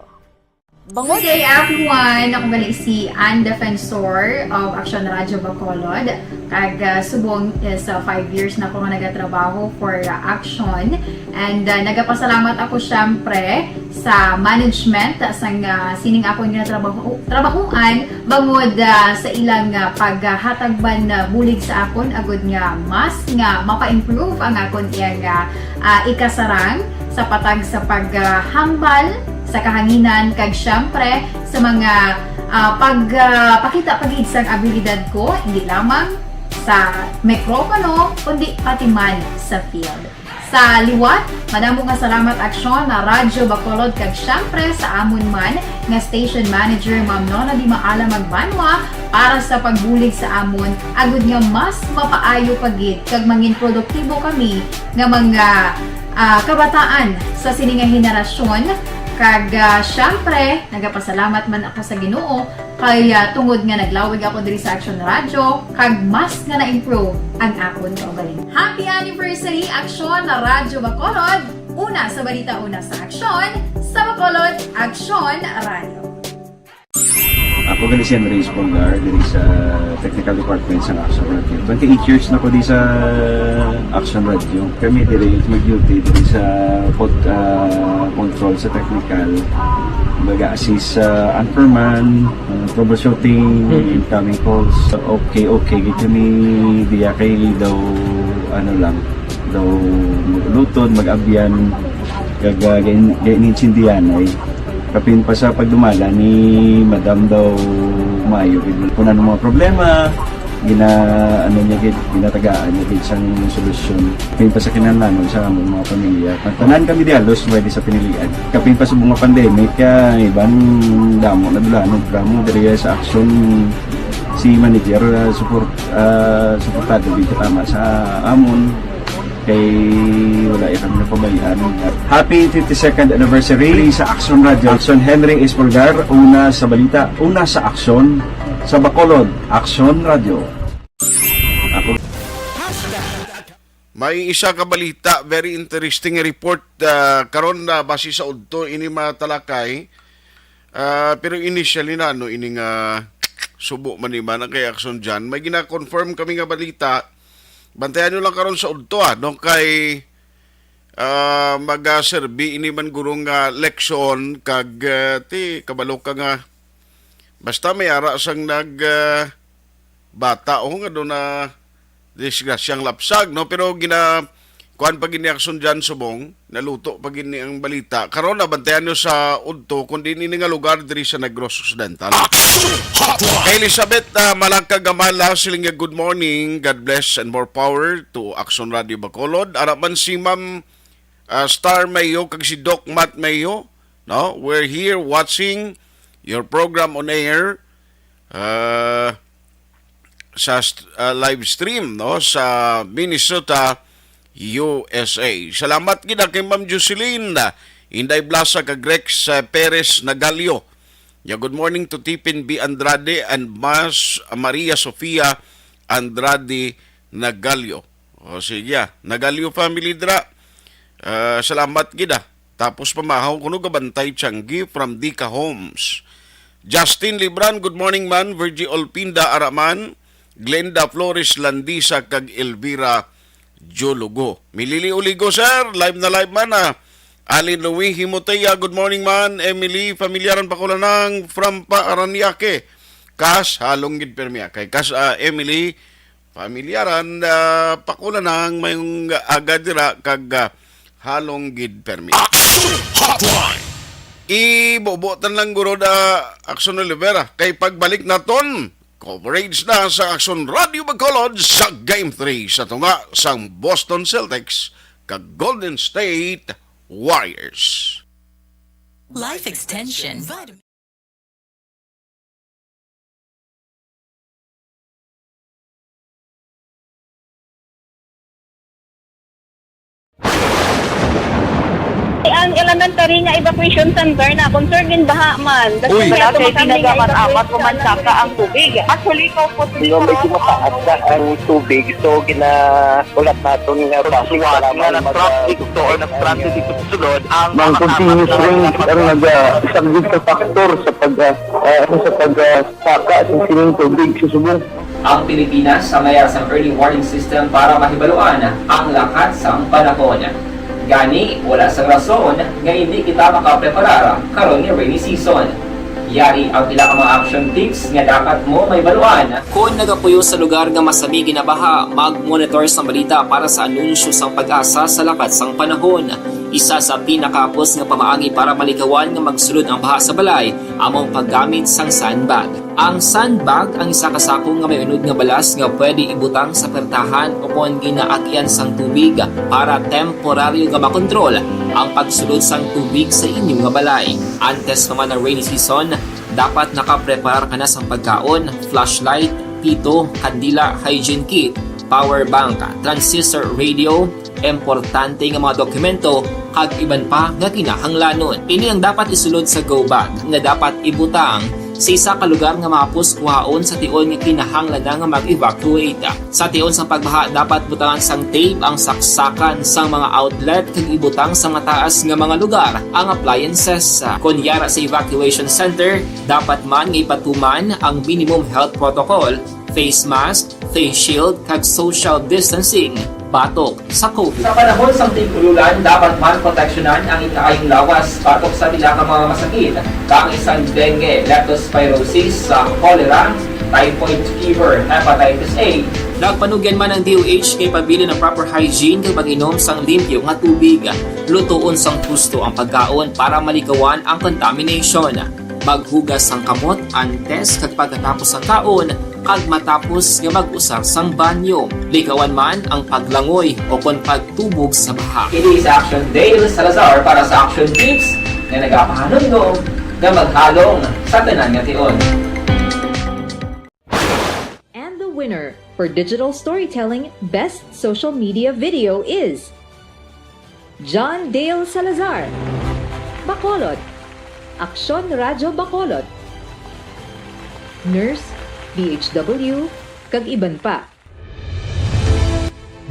Good day, everyone. Ako gali si Ann Defensor of Action Radio Bacolod. Kag, ah, subong is, ah, five years na ako nga nagatrabaho for, ah, Action. And, ah, nagapasalamat ako, syempre, sa management, ah, sang, ah, sining akon nga trabaho, trabahuan, bangod, ah, sa ilang, ah, paghatag man, ah, bulig sa akon, agud nga mas nga mapa-improve ang akon iyang, ah, ah, ikasarang sa patag sa paghambal sa kahanginan, kag siyempre sa mga, ah, pag, ah, pakita pa gid sang abilidad ko, hindi lamang sa mikropono, kundi pati man sa field. Sa liwat, madamo nga salamat, Aksyon, na Radyo Bacolod, kag siyempre sa amon man nga station manager, Ma'am Nona Di Maala Magbanwa, para sa pagbulig sa amon, agud nga mas mapaayo pa gid kag mangin produktibo kami nga mga, ah, kabataan sa sini nga henerasyon. Kag, ah, siyempre, nagapasalamat man ako sa Ginoo kay, ah, tungod nga naglawig ako diri sa Action Radio, kag mas nga na-improve ang akon kaugalingon. Happy anniversary, Action Radyo Bacolod! Una sa balita, una sa aksyon, sa Bacolod, Action Radio. Ako gali si Andres Polgar, diri sa technical department sa Action Radio. Twenty-eight years na ko di sa Action Radio. Kami diri mag-duty diri sa pod-, ah, control sa technical. Mag-assist sa anchorman, ah, troubleshooting, incoming calls. Okay, okay, gid kami diya kay daw, ano lang, daw mag-ulutod, mag-abyan, kag, ah, gain-, gain-intindihan ay. Kapin pa sa pagdumala ni Madam daw maayo gid. Kung ano mga problema, gina-, ano niya gid, ginatagaan niya gid sang solusyon. Kapin pa sa kinahanglanon sa among mga pamilya. Tanan kami di halos pwede sa pinilian. Kapin pa sa mga pandemic, kaya iban damo na dulanon, damo diri sa aksyon si manager, ah, support, ah, suportado gid katama sa amon. Kay wala ya kami napabayaan. Happy fifty-second anniversary sa Action Radio. Action Henry Espolgar, una sa balita, una sa aksyon, sa Bacolod, Action Radio. Ako May isa ka balita, very interesting report, ah, karon na base sa udto ini matalakay. Ah, pero initially na, ano, ini nga subo man ni man ang kay Action Jan. May gina-confirm kami nga balita. Bantayan nyo lang karon sa udto, ah, no? Kay, ah, magaserbi ini man guro nga leksyon kag, ah, ti, kabalo ka nga basta may ara sang nag, ah, bata, oh, nga doon na disgrasyang lapsag, no? Pero gina-, kuwan pa gini Action Jan subong, naluto pa gini ang balita. Karon, nabantayan nyo sa udto, kung di ini nga lugar diri sa Negros Occidental. Kay Elizabeth, ah, Malangka Gamala, siling niya, "Good morning, God bless and more power to Action Radio Bacolod." Ara man si Ma'am, ah, Star Mayo kag si Doc Matt Mayo, no? "We're here watching your program on air." Ah, sa st-, ah, live stream, no, sa Minnesota, U S A. Salamat gid kay Ma'am Jocelyn, Inday Blasa kag Rex, ah, Perez Nagalio. Ya, good morning to Tipin B Andrade and Mas Maria Sofia Andrade Nagalio. O, sige, ah. Nagalio family dra. Ah, salamat gid, ah. Tapos pamahaw kuno gabantay Tianggi from Dica Homes. Justin Libran, good morning man. Virgie Olpinda Araman, Glenda Flores Landisa, kag Elvira Jologo. Milili Uligo, sir. Live na live man, ah. Alin Louis Himotea, good morning man. Emily Familiaran Pakulanang from Parañaque. Kas, halong gid permi, ah. Kay kas, ah, Emily Familiaran, ah, Pakulanang mayong aga dira kag, ah, halong gid permi. Action Hotline! Ibubutan lang guro da Action Olivera kay pagbalik naton, coverage na sa Action Radio Bacolod sa Game three sa tunga sang Boston Celtics kag Golden State Warriors. Life Extension. Ang elementary nga evacuation center na concern gin baha man. Uy. Wala kay tinaga man amat ko man saka ang tubig. Actually, ko po Medyo mataas na ang tubig, so ginahulat naton nga basi nga nag-traffic to or nag-transit dito sa sulod ang mga continuous rains ang nag-, ah, isang big factor sa pag, ah, ah, ano, sa pag, ah, saka sa sining tubig sa subong. Ang Pilipinas ang may sang early warning system para mahibaluan ang lakat sang panahon. Gani, wala sang rason nga indi kita makapreparar karon nga rainy season. Yari ang pila ka mga action tips nga dapat mo mahibaluan. Kon nagapuyo sa lugar nga masami ginabaha, mag-monitor sang balita para sa anunsyo sang PAGASA sa lakat sang panahon. Isa sa pinakahapos nga pamaagi para malikawan nga magsulod ang baha sa balay amo ang paggamit sang sandbag. Ang sandbag ang isa ka sako nga may unod nga balas nga pwede ibutang sa pertahan ukon ginaagian sang tubig para temporaryo nga makontrol ang pagsulod sang tubig sa inyo nga balay. Antes pa man ang rainy season, dapat nakapreparar ka na sang pagkaon, flashlight, pito, kandila, hygiene kit, power bank, transistor radio, importante nga mga dokumento, kag iban pa nga kinahanglanon. Ini ang dapat isulod sa go bag nga dapat ibutang sa isa ka lugar nga mahapos kuhaon sa tion nga kinahanglan na nga mag-evacuate. Sa tion sang pagbaha, dapat butangan sang tape ang saksakan sang mga outlet kag ibutang sa mataas nga mga lugar ang appliances. Kon yara sa evacuation center, dapat man nga ipatuman ang minimum health protocol, face mask, face shield, kag social distancing batok sa COVID. Sa panahon sang tig-ululan, dapat man proteksyonan ang ikaayong lawas batok sa pila ka mga masakit, kaangay sang dengue, leptospirosis, sa cholera, typhoid fever, hepatitis A. Nagpanugyan man ang D O H kay pabilin ang proper hygiene kag pag-inom sang limpyo nga tubig. Lutoon sang husto ang pagkaon para malikawan ang contamination. Maghugas sang kamot antes kag pagkatapos sang kaon, kag matapos nga mag-usar sang banyo. Likawan man ang paglangoy ukon pagtubog sa baha. Ini si Action Dale Salazar para sa Action Tips nga nagapahanumdom nga maghalong sa tanan nga tion. And the winner for digital storytelling best social media video is John Dale Salazar, Bacolod, Aksyon Radyo Bacolod, Nurse, D H W, kag iban pa.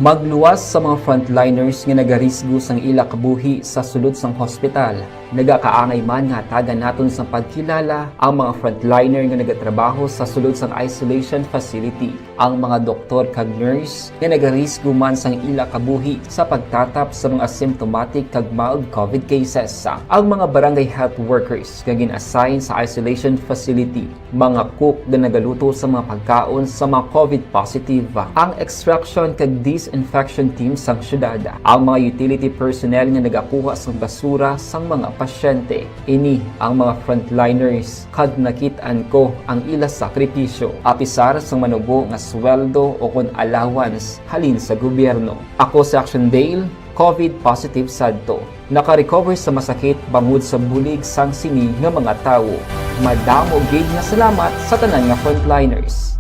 Magluwas sa mga frontliners nga nagarisgo sang ila kabuhi sa sulod sang hospital. Nagakaangay man nga hatagan naton sang pagkilala ang mga frontliner nga nagatrabaho sa sulod sang isolation facility, ang mga doktor kag nurse nga nagarisgo man sang ila kabuhi sa pagtatap sa mga asymptomatic kag mild COVID cases, ang mga barangay health workers nga gin-assign sa isolation facility, mga cook nga nagaluto sa mga pagkaon sa mga COVID positive, ang extraction kag disinfection team sang syudad, ang mga utility personnel nga nagakuha sang basura sang mga pasyente. Ini ang mga frontliners kag nakit-an ko ang ila sakripisyo, apisar sang manubo nga sweldo o kon allowance halin sa gobyerno. Ako si Action Dale, COVID positive sadto. Naka-recover sa masakit bangod sa bulig sang sini nga mga tawo. Madamo gid nga salamat sa tanan nga frontliners.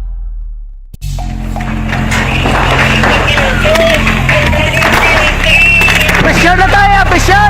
Pressure na tayo! Pressure!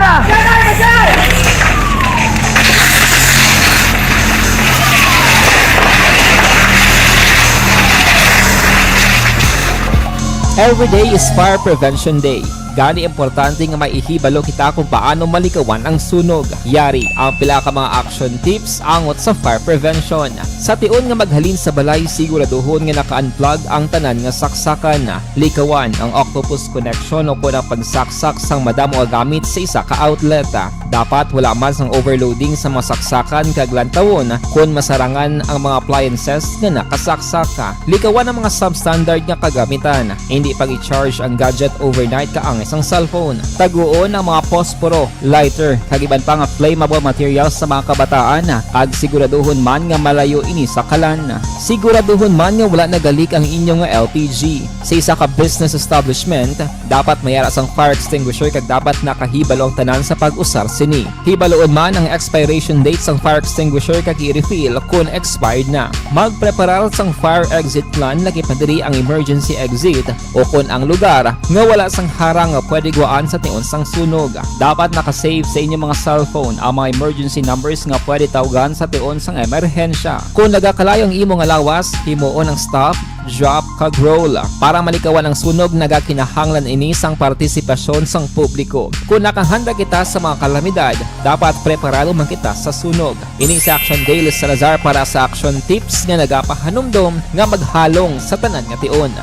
Every day is Fire Prevention Day. Gani, importante nga may ihibalo kita kung paano malikawan ang sunog. Yari ang pila ka mga action tips angot sa fire prevention. Sa tion nga maghalin sa balay, siguraduhon nga naka-unplug ang tanan nga saksakan. Likawan ang octopus connection o kon ang pagsaksak sang madamo nga gamit sa isa ka outlet. Dapat wala man sang overloading sa mga saksakan kag lantawon kon masarangan ang mga appliances nga nakasaksak. Likawan ang mga substandard nga kagamitan. Hindi pag-i-charge ang gadget overnight kaangay sang cellphone. Taguon ang mga posporo, lighter, kag iban pa nga flammable materials sa mga kabataan, kag siguraduhon man nga malayo ini sa kalan. Siguraduhon man nga wala nagalik ang inyo nga L P G. Sa isa ka business establishment, dapat may ara sang fire extinguisher kag dapat nakahibalo ang tanan sa pag-usar sini. Hibaloon man ang expiration date sang fire extinguisher kag i-refill kon expired na. Magpreparar sang fire exit plan, lagi pa diri ang emergency exit o kon ang lugar nga wala sang harang nga pwede guwaan sa tion sang sunog. Dapat naka-save sa inyo mga cellphone ang mga emergency numbers nga pwede tawgan sa tion sang emerhensya. Kon nagakalayo ang imo nga lawas, himuon ang stop, drop, kag roll. Para malikawan ang sunog, nagakinahanglan ini sang partisipasyon sang publiko. Kon nakahanda kita sa mga kalamidad, dapat preparado man kita sa sunog. Ini si Action Dale Salazar para sa Action Tips nga nagapahanumdom nga maghalong sa tanan nga tion.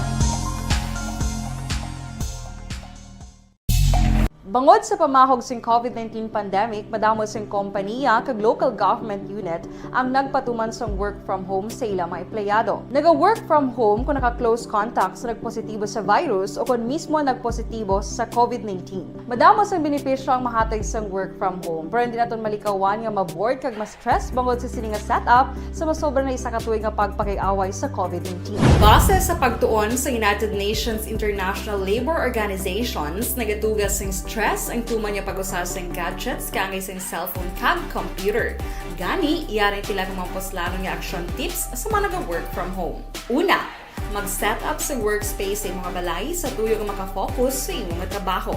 Bangod sa pamahog sing COVID nineteen pandemic, madamo sing kompaniya kag local government unit ang nagpatuman sang work from home sa ila mga empleyado. Naga-work from home kon naka-close contact sa nagpositibo sa virus o kon mismo nagpositibo sa COVID nineteen. Madamo sang benepisyo ang mahatag sang work from home, pero hindi naton malikawan nga ma-bored kag ma-stress bangod sa sini nga setup sa masobra na isa ka tuig nga pagpakig-away sa COVID nineteen. Base sa pagtuon sa United Nations International Labour Organizations, nagatuga sing stress ang tuman nga pag-usa sing gadgets kaangay sing cellphone kag computer. Gani, yari ang pila ka mga puslanon nga action tips sa mga naga-work from home. Una, mag-set up sa workspace sa imong balay sa tuyo nga makafocus sa imo nga trabaho.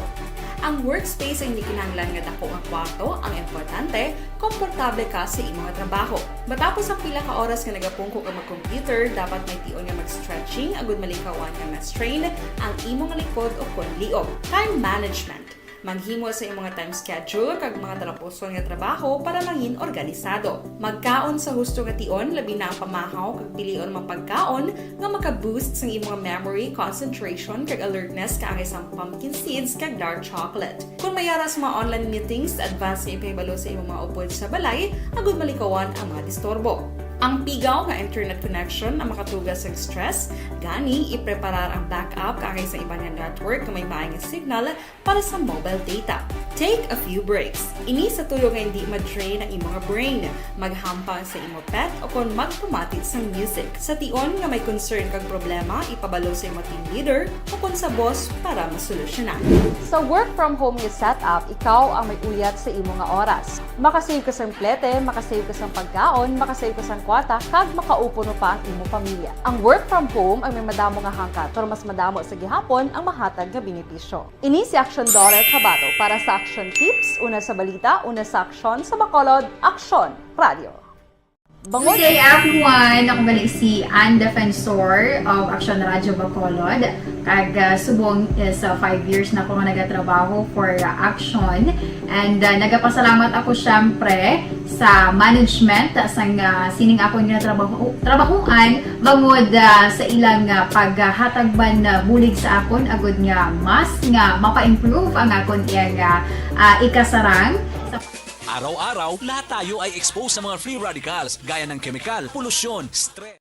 Ang workspace ay hindi kinahanglan nga dako nga kwarto, ang importante, komportable ka sa imo nga trabaho. Matapos ang pila ka oras nga nagapungko ka mag-computer, dapat may tion nga mag-stretching agud malikawan nga ma-strain ang imo nga likod o kon liog. Time management. Maghimo sa imong time schedule kag mga talapuson nga trabaho para mangin organisado. Magkaon sa husto nga tion, labi na ang pamahaw kag pilion mga pagkaon nga maka-boost sang imong memory, concentration, kag alertness kaangay sang pumpkin seeds kag dark chocolate. Kon may ara sa mga online meetings, advance nga ipahibalo sa imong mga upod sa balay agud malikawan ang mga disturbo. Ang pigaw nga internet connection ang makatuga sang stress, gani ipreparar ang backup kaangay sa iban nga network nga may maayo nga signal para sa mobile data. Take a few breaks. Ini sa tuyo nga hindi ma-drain ang imo nga brain. Maghampang sa imo pet o kon magpamati sang music. Sa tion nga may concern kag problema, ipabalo sa imo team leader o kon sa boss para masolusyonan. Sa work from home nga setup, ikaw ang may uyat sa imo nga oras. Makasave ka sang plete, makasave ka sang pagkaon, makasave ka sang kwarta, kag makaupo pa ang imo pamilya. Ang work from home ang may madamo nga hangkat, pero mas madamo sa gihapon ang mahatag nga benepisyo. Ini si Action Doral Cabato para sa Action Tips, una sa balita, una sa aksyon, sa Bacolod, Aksyon Radio. Good day, everyone! Ako gali si Ann Defensor of Action Radio Bacolod. Kag ah, subong is ah, five years na ko nga nagatrabaho for ah, Action. And ah, nagapasalamat ako syempre sa management sang ah, sining akon nga trabaho trabahuan bangod ah, sa ilang ah, paghatag man ah, bulig sa akon agud nga mas nga mapa-improve ang akon iyang ah, ah, ikasarang. Araw-araw, lahat tayo ay exposed sa mga free radicals gaya ng kemikal, polusyon, stress.